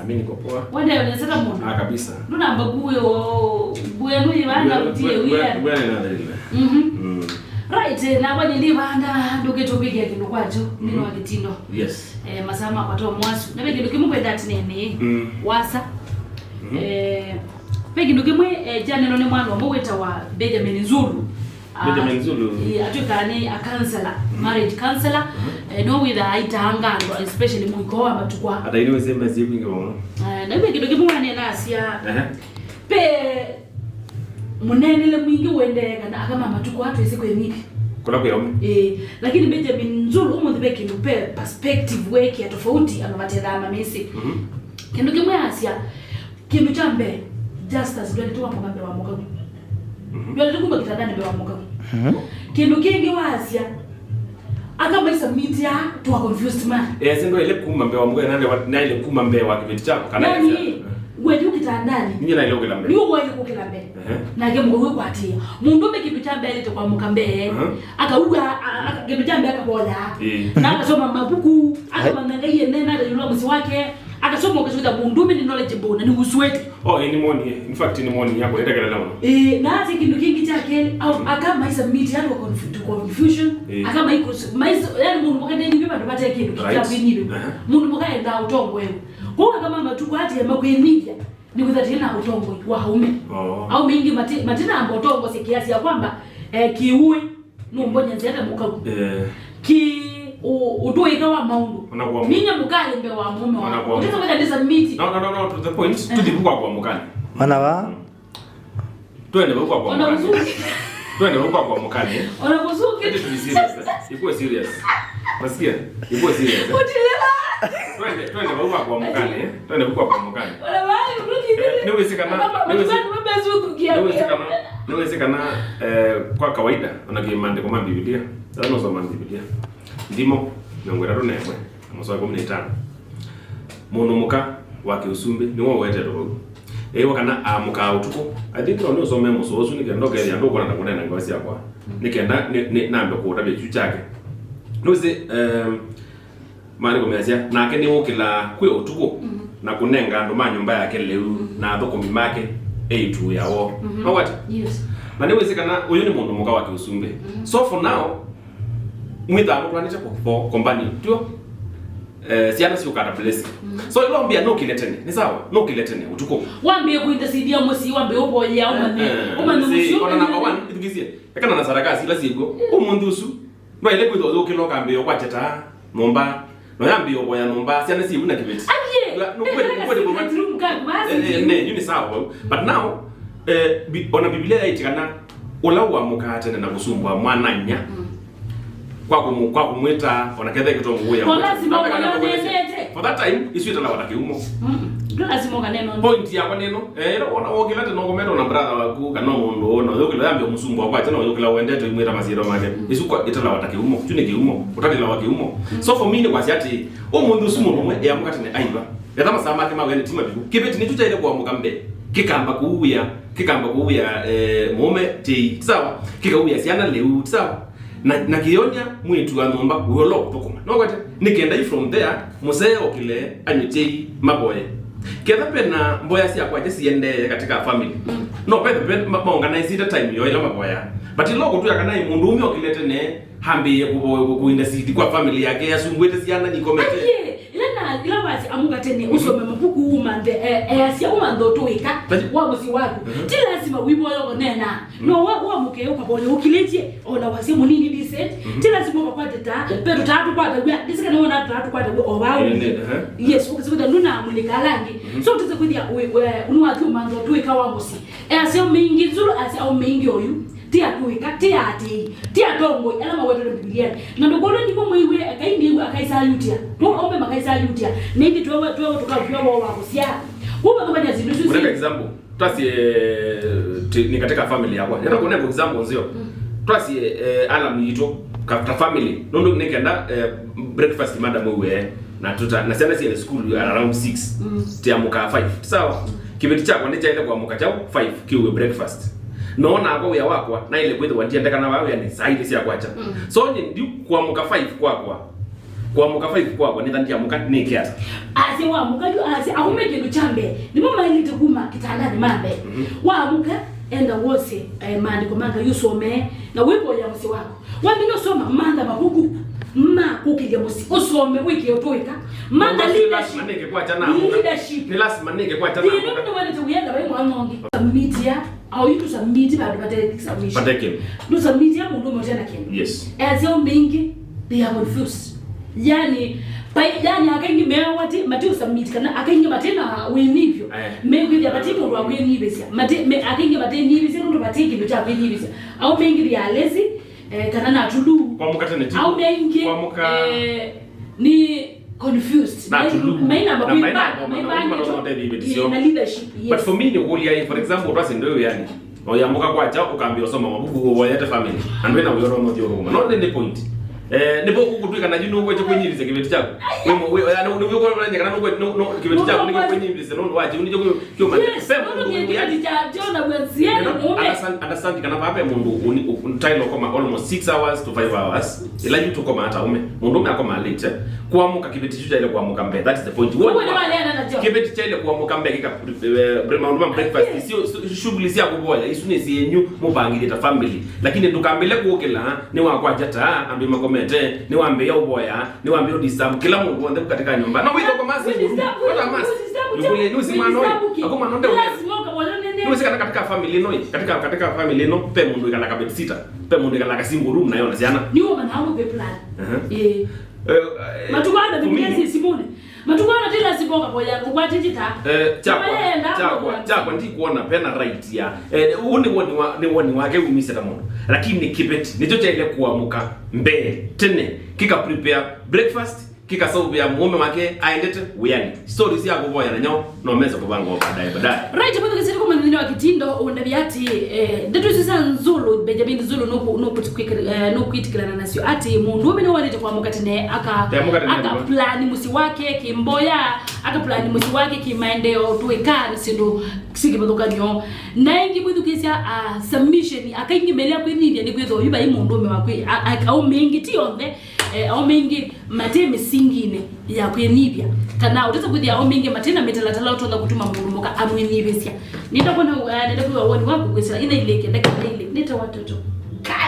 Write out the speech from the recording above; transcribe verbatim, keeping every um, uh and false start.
Mimi niko poa. Wende unaseta muno. Ah, kabisa. Nuna mbaguyo buya nuyivanda utie wia. Buya na dalila. Mhm. Mm. Right, eh, na kwa nindi vanda nduke tupigia kindu kwacho nino wa kitindo. Yes. Eh, masaa makwa to mwasu. Na ve kindu kimwe kwenda atinene. Mm. Wasa. Mm-hmm. Eh, ve kindu kimwe eh, janeno ni mwana umwe wita wa Benjamin Zulu. Benjamin Zulu. Atwĩkaa nĩ a counselor, marriage counselor. Eh, no wĩthaa aitaanga andũ, especially mũiko wa matukũ aa. Ata ĩno ĩsĩ mesi kwingĩ mũno. Eh, na iwe kĩndũ kĩmwe wanena asya. Ehe. Pe mũneenele mwingĩ ũendee kana aka ma matukũ aa twĩsĩ kwĩmĩthya. Kũla kwĩ aũme. Eh, lakini Benjamin Zulu ũmũnthĩ ve kĩndũ pe perspective wekĩa tofauti andũ matethaa mamĩsĩ. Mhm. Kĩndũ kĩmwe asya, kĩndũ kya mbee, Justus ndwendete kwamũka mbee wa mũkau. Mhm. Ndwendete kuma kitandanĩ mbee wa mũkau. Mhm. Kĩndũ kĩngĩ waasya, aka maisa media twa confused man. Eh, si ndwaile kuma mbee wa mũkau, nande wa- naile kuma mbee wa kĩveti kyako, kana yani, wethiũ kitandanĩ. Ninye naile ũkĩla mbee. Nĩwe waile kũkĩla mbee. Ehe. Nake mũkau wĩkwatĩĩa. Mũndũme kĩndũ kya mbee alĩte kwamũka mbee. Mhm. Akauga, a- a- kĩndũ kya mbee akavoya. Ĩĩ. Na akasoma mavuku, akamanya Ngai ene na atayũlwa mũsyĩ wake. Akasoma ũkasũkĩta mũndũme nĩ knowledgeable na nĩ uswete. Oh, ĩĩ, nĩ moni. In fact, nĩ moni yako, nĩtekelele mũno. Ĩĩ, na ati kĩndũ kĩngĩ kya kelĩ, au- aka maisa media andũ confu- to confusion. Ĩĩ. Aka mai- maisa, yani mũndũ mũka ndenivyo vandũ vate kĩndũ. Right. Kĩkya kwinivyo. Aha. Mũndũ mũka enda ũtongoewe. Kũu aka ma matukũ ati makwĩnivya, nĩ kwĩtha tĩna ũtongoi wa aume. Oh. Aume ingĩ mati- matinamba ũtongosya kiasi ya kwamba eh, kiui. Nũmbonyezete mũkau. Eh. Ki u- ũtũĩka wa maũndũ. Ona kwa- Ninye mũkalĩ mbee wa mũme wa. Ona kwa- Ũtĩsa kwenda ndisa miti. No, no, no, no, to the point. Eh. Tũthi vau kwa kwa mũkani. Ona va? Twende vau kwa kwa Ona mũkani. Kũsu- Twende vau kwa kwa mũkani. Ona kũsu- Eti to be serious, eh? Ikuwe serious. Nasikia? Ikuwe serious, eh? Ũtilela. Twende, twende vau kwa kwa mũkani, eh? Twende vau kwa kwa mũkani. Ona vale, uruki. Eh, nĩwĩsĩ kana- Mama, nĩwĩsĩ- mama, mama, zuku kia- nĩwĩsĩ kana- nĩwĩsĩ kana, eh, kwa kawaida, ona kĩ maandĩko ma Biblia, sasa nũsoma Biblia. Nthimo mĩongo ĩtatũ na ĩmwe, mũsoa ĩkũmi na itano. Mũndũ mũka wa kĩũsumbĩ, nĩwe ũwetetwe vau. Eĩwa kana aamũkaa ũtukũ. I think no nĩũsome mũsoa ũsu, nĩ kenda ũkethĩa ndũkwona na kũneena ngewa syakwa. Nĩ kenda nĩ- nĩ- nambe kũũtavya kyu kyake. Nũsĩ, em, Maandĩko measya, nake nĩwũkĩlaa kwĩ ũtukũ, mhm, na kũnenga andũ ma nyũmba yake lĩu, mhm, na athũkũmi make eĩtu wĩa woo. Mhm. Mawati? Yes. Na nĩwĩsĩ kana ũyũ nĩ mũndũ mũka wa kĩũsumbĩ. Mhm. So for now, mwĩthaa mũtwanĩte for, for companion. Tio? Eh, syana siũkata blessing. Mhm. So ĩla ũmbĩa nũkĩle tene, nĩ sawa? Nũkĩle tene, ũtukũ. Wambĩe kũinda sidi ya mũsyĩ, wambĩe ũvoyea, ũmanye, eh, eh, ũmanye see, mũsyĩ ona ũmanye number one, ithukĩsye. Ekana na sarakasi ila syĩkw'o. Mm. Ũmũnthĩ ũsu, ndwaĩle kwĩthwa ũyũkĩla ũkambĩĩa ũkwatya taa nyũmba, na ũyambĩĩa ũvoya nyũmba, syana syĩ vu na kĩveti. Aye! Ndwa- nũkwete- nũkwete kũva- Bedroom kaku basi. Eh, eh, ne, yu nĩ sawa vau. But now, eh, bi- ona Biblia yaĩtye kana ũla ũamũkaa tene na kũsumbũa mwanany'a, mm, kwa kũmũ- kwa kũmwĩta, ona kethe kĩtongo wĩa. Kwa lazima ũkayonete. For that time, isu ĩtalawa ta kĩumo. Mm. Ndũ lazima ũkanena. Point yakwa nĩ ĩno. Eh, ĩla wona wokĩla tene ũkometwe na brother waku, kana mũndũ ũũ, na ũyũkĩla yambia mũsumbũa kwa tene, ũyũkĩla wendete imwĩta masyĩtwa make. Mm. Isu kwa ĩtalawa ta kĩumo. Kyu nĩ kĩumo. Ũtalĩlawa kĩumo. Mm. So for me nĩ kwasya atĩ, ũmũnthĩ ũsu mũndũ ũmwe eamũka tene aiva. Etha masaa make ma wene ti mavivu. Kĩveti nĩkyo kyaĩle kũamũka mbee. Kĩkamba kũuĩa, kĩkamba kũuĩa, eh, mũũme tei. Ti sawa? Kĩkauĩa syana lĩu. Ti sawa? Na, na kĩyonia mwĩĩtu wa nyũmba ũyũ ũla ũkũthũkũma. No kwete, nĩ kenda yu from there, mũsee okĩle anywe tei mavoye. Ketha pena mboya sya kwakya siendee katika family. Mm. No pethe pe ma- maorganize time yo ila mavoya. But ĩla ũkũtwĩa kana ĩ mũndũ ũme okĩle tene, hambĩĩe kũvoya kũ- kũinda sidi kwa family yake, asumbwĩte syana nikomete. Aye, ila na ila wasi amuka tene, usome mabuku, umanthe, eh, eh, asya umanthe ũtũĩka wa mũsyĩ waku. Mhm. Ti lazima wivoya ũnena. No wa- wamũke ũkavoya ũkilĩtye, ona wasya mũnini decent. Mhm. Ti lazima ũkakwate ta, pe tũtaa tũkwataw'a, ndĩsĩ kana wona tũtaa tũkwataw'a o vau. Ĩĩ, nĩ, aha. Yes, ũkasikuta ndũnamulĩka ala angĩ. Mhm. So ũtĩse kwĩthĩa wĩ- wĩ- nĩwathi ũmantha ũtũĩka wa mũsyĩ. Easya maingĩ, Zulu asya o maingĩ oyu, ti atũĩka, ti aatĩĩi, ti atongoi ala mawetwe Mbivilianĩ. Na ndũkona nĩmo mwĩw'e, akai nĩw'o akaisayutya. Mo aume makaisayutya. Nĩthi twewe, twewe tũkavw'a woo wa kũsyaa. Kũu vathũkany'a syĩndũ isu. Mũnenge example. Twasie, ti- ni katika family yakwa. Nenda kuonea example nzio. Mm. Twasie, eh, alarm yitũ ka- ta family. Nũndũ nĩ kenda, eh, breakfast madam we na tuta na syana syene school at around six. Mm. Tiamũkaa five. Sawa? Kĩveti kyakwa nĩ kyaĩle kũamũka kyaũ five kĩue breakfast. No nakwa wĩa wakwa naĩle kwĩthĩwa ndiendekana vaa wĩanĩ saa ilĩ sya kwakya. Mm. So nye ndi kũamũka five kwakwa. Kwamũka five kwakwa, nĩtha ndiamũka, nĩke ata? Asya wamũka yu, asya aume kĩndũ kya mbee. Nĩmo maĩlĩte kuma kĩtandanĩ ma mbee. Mhm. Wamũka, enda wose, eh, maandĩko ma Ngai ũsomee, na wĩvoya mũsyĩ waku. Wamina ũsoma, mantha mavuku ma kũkĩlya mũsyĩ. Ũsome, wĩke ũtũĩka. Mantha leadership. Nĩ lazima nĩke kwakya na amũka. Leadership. Nĩ lazima nĩke kwakya na amũka. Thĩna nĩ wendete wĩenda vai mwana ũngĩ. Media. Au yu tũsubmit vandũ vate submission. Vate kĩndũ. Nũsubmit ya mũndũ ũmwe ũtena kĩndũ. Yes. Etheo mingĩ, they are confused. Yani, pai, yani akaingi mewa ati mati usubmit kana akaingi matena wĩnyivyo. Eh. Mekwĩthĩa mati mũndũ wa kwĩnyivĩsya. Mati, me, akaingi mati nyivĩsya nũndũ mati kĩndũ kya kwĩnyivĩsya. Au mingĩ they are lazy, eh, kana na tulu. Kwamũka tene ti. Au mingĩ, kwamũka. Eh, ni confused. Na tulu. Maina na makwĩba, maina ngoma, na maina makwĩba ngoma, ĩvĩtisyo. Na leadership, yes. But for me, nĩ kũlya, for example, twasindwe yani. Oyamũka kwakya, ũkambia ũsoma mavuku, ũvoyete family. Andũ ena wĩona ũmũthĩ ũrũma. No nĩ point. Eh, nĩvo ũkũtwĩka na yu nũkwete kwĩnyivĩsya kĩveti kyaku. Wĩ mũ-, wĩ, yani, nĩ wĩkũlany'a kana nũkwete, no, no, kĩveti kyaku nĩ kwĩnyivĩsya nũndũ wa kĩu nĩkyo kĩu. Kĩo mali. Yes, pe mũndũ ũyũ yani. Kĩveti kya Jona bwenzia. Understand, understand kana vaa pe mũndũ uni-, u-, taila ũkoma almost six hours to five hours. Ila yu tũkoma ata ume. Mũndũ ume akoma late. Kuamuka kĩveti kyu kyaile kuamuka mbee. That is the point. Wewe ni wale ana na Jona. Kĩveti kyaile kuamuka mbee kika, eh, bre-, maũndũ ma breakfast. Sio, sio, shughuli sya kuvoya. Isu nĩ syenyu mubangithite family. Lakini ndukambile kukila, ni wakwanja ta, ambi makomete, ni wambia uvoya. Nĩwambie ũdisturb kĩla mũndũ w'onthe katika nyũmba. No wĩthokoma si nguru. What a mess. Nĩkũlye news mwana ũyũ. Akoma nonde ũyũ. Nĩwĩsĩ kana katika family ĩno, katika, katika family ĩno, pe mũndũ ĩkala ka babysitter. Pe mũndũ ĩkala ka single room na yona syana. Nĩwoma na ũndũ plan. Aha. Eh. Eh, eh, matukũ ana for me, bibilia si simone. Matukũ ana tila siboka boya kukwatĩte ta. Eh, chakwa, chakwa, chakwa, ndikuona pena right ya. Eh, ũũ nĩ woni wa, nĩ woni wake umisye ta mũndũ. Lakini kĩveti nĩkyo kyaile kuamuka mbee tene, kika prepare breakfast, kĩkaseũvĩa mũũme wake aendete wĩanĩ. Stories sya kũvoya na nyaũ no mese kũvanga o baadaye, baadaye. Right, mwathukĩsya nĩ kũmanya nthĩnĩ wa kĩtindo ũndavya atĩ, eh, ndeto isu sya Nzũlũ, Benjamin Nzũlũ nũkwĩtĩkĩlana nasyo atĩ mũndũũme nĩwaĩlĩte kũamũka tene aka, aka plan mũsyĩ wake kĩmboya, aka plan mũsyĩ wake kĩmaendeeo, tũĩka na syĩndũ syĩ kĩvathũkany'o. Na ĩngĩ mwĩthukĩĩsya, ah, submission, akaingĩ melea kwĩnyivya nĩ kwĩthwa yu vai mũndũũme wa kwĩ, a, a, aũme aingĩ ti onthe, eh, aũme aingĩ mate mĩsinginĩ ya kwĩnyivya, kana ũtesa kwĩthĩa aũme aingĩ mate na mĩtalatala ũtonya kũtuma mũndũ mũka amwĩnyivĩsya. Nĩenda kwona, eh, nenda kwĩwa woni waku kwĩsĩla ina ilĩke ndakika ilĩ nĩte watoto.